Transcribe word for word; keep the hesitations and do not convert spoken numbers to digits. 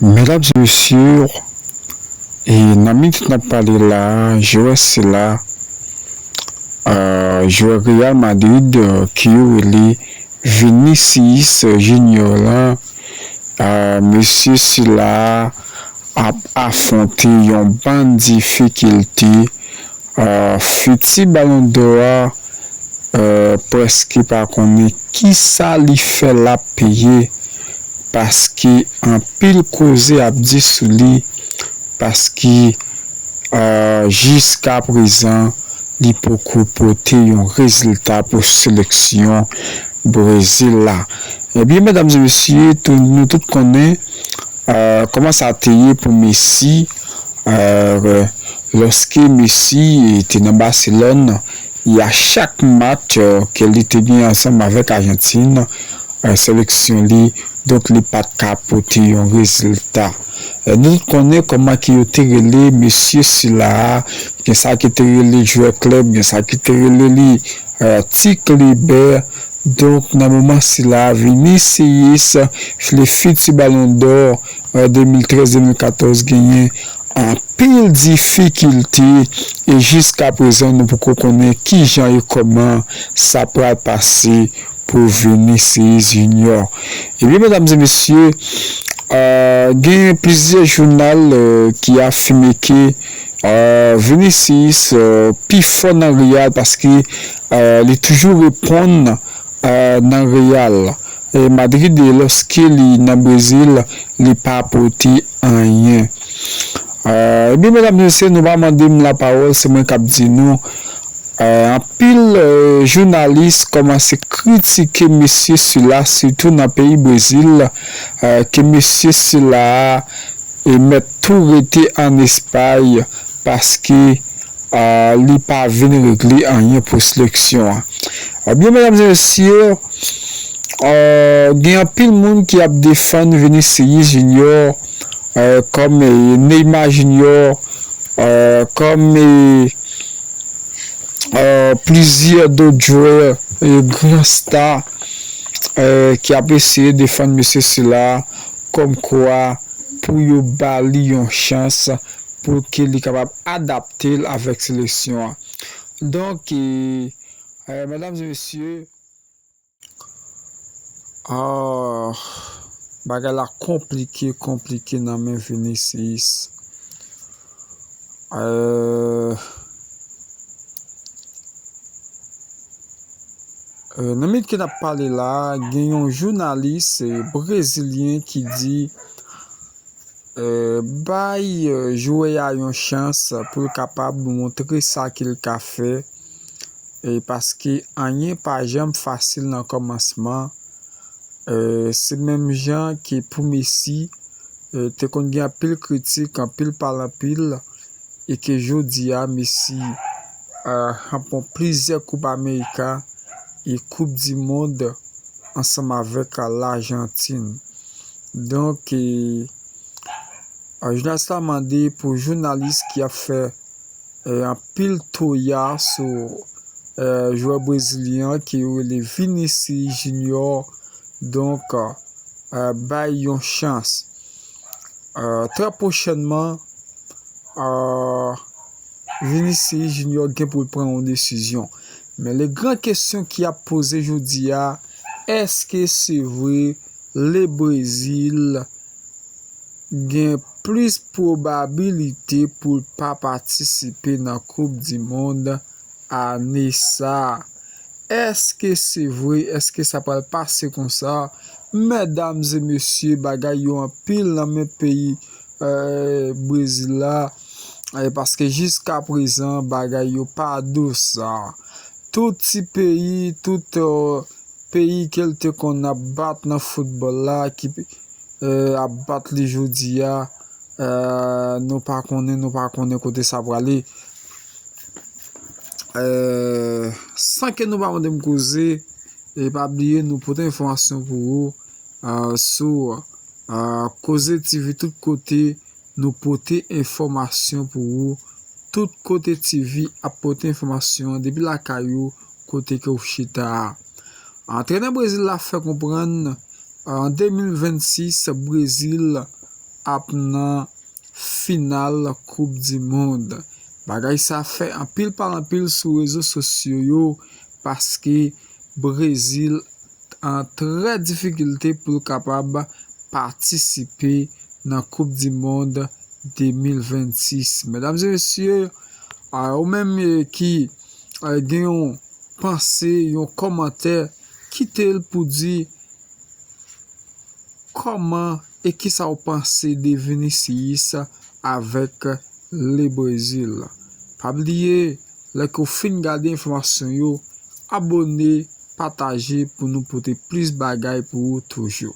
Medam e mesye, e nan minit n ap pale la, jwè sila, jwè Real Madrid ki yo rele Vinicius Junior la, mesye sila ap afwonte yon bann difikilte. Fiti Balon dò a prèske pa konnen kisa li fè l ap peye, paske anpil koze ap di sou li, paske jiskaprezan li poko pote yon rezilta pou seleksyon Brezil la. Ebyen medam e mesye, nou tout konnen kòman sa te ye pou Messi lòske Messi te nan Baselòn, e a chak match ke li te gen ansanm avèk Ajantin, seleksyon li, donk li pa t ka pote yon rezilta. Nou tout konnen kòman ke yo te rele mesye sila a, gen sa ki te rele jwè klèb, gen sa ki te rele li ti klebè. Donk nan moman sila, Vinicius, le fiti Balon dò de mil trèz de mil katòz, genyen anpil difikilte e jiskaprezan nou poko konnen kijan e kòman sa pral pase pou Vinicius Junior. Ebyen medam e mesye, gen plizyè jounal ki afime ke Vinicius pi fò nan Real paske li toujou reponn nan Real Madrid, e lòske li nan Brezil, li pa pote anyen. Ebyen medam e mesye, nou pa mande m lapawòl, se mwen k ap di nou. Anpil jounalis kòmanse kritike mesye sila, sitou nan peyi Brezil, ke mesye sila e mèt tou rete ann Espay, paske li pa vin regle anyen pou seleksyon an. Ebyen medam e mesye, gen anpil moun ki ap defann Vinicius Junior kòm Neymar Junior, kòm plizyè dòt jwè, gran sta, ki ap eseye defann mesye sila kòmkwa pou yo ba li yon chans pou ke li kapab adapte l avèk seleksyon an. Donk medam e mesye, bagay la konplike, konplike nan men Vinicius. Nan minit ke n ap pale la, gen yon jounalis brezilyen ki di bay jwè a yon chans pou l kapab montre sa ke l ka fè, paske anyen pa janm fasil nan kòmansman. Se menm jan ke pou Messi, te konn gen anpil kritik, anpil pale anpil, e ke jodi a Messi ranpon plizyè Koup Amerika e Koup di Mond ansanm avèk Lajantin. Donk jounalis la mande pou jounalis ki ap fè anpil toya sou jwè brezilyen an ke yo rele Vinicius Junior, donk bay yon chans. Trè pwochènman, Vinicius Junior gen pou l pran yon desizyon. Men le gran kesyon ki ap poze jodi a, èske se vre le Brezil gen plis pwobabilite pou l pa patisipe nan Koup di Mond ane sa a? Èske se vre? Èske sa pral pase konsa? Medam e mesye, bagay yo anpil nan men peyi Brezil la, paske jiskaprezan bagay yo pa dous. Tout ti peyi, tout peyi ke l te konn ap bat nan foutbòl la, ki ap bat li jodi a, nou pa konnen, nou pa konnen kote sa prale. San ke nou pa mande m koze, e pa bliye nou pote enfòmasyon pou ou sou Koze TV tout kote, nou pote enfòmasyon pou ou. Tout kote TV ap pote enfòmasyon depi lakay ou, kote ke w chita a. Antrenè Brezil la fè konprann An de mil vennsis, Brezil ap nan final Koup di Mond. Bagay sa fè anpil pale anpil sou rezo sosyo yo, paske Brezil an trè difikilte pou l kapab patisipe nan Koup di Mond de mil vennsis. Medam e mesye, a, ou menm, e, ki, e, gen yon panse, yon kòmantè, kite l pou di kòman e kisa w panse de Vinicius avèk le Brezil. Pa bliye, lè ke w fin gade enfòmasyon yo, abone, pataje pou nou pote plis bagay pou ou toujou.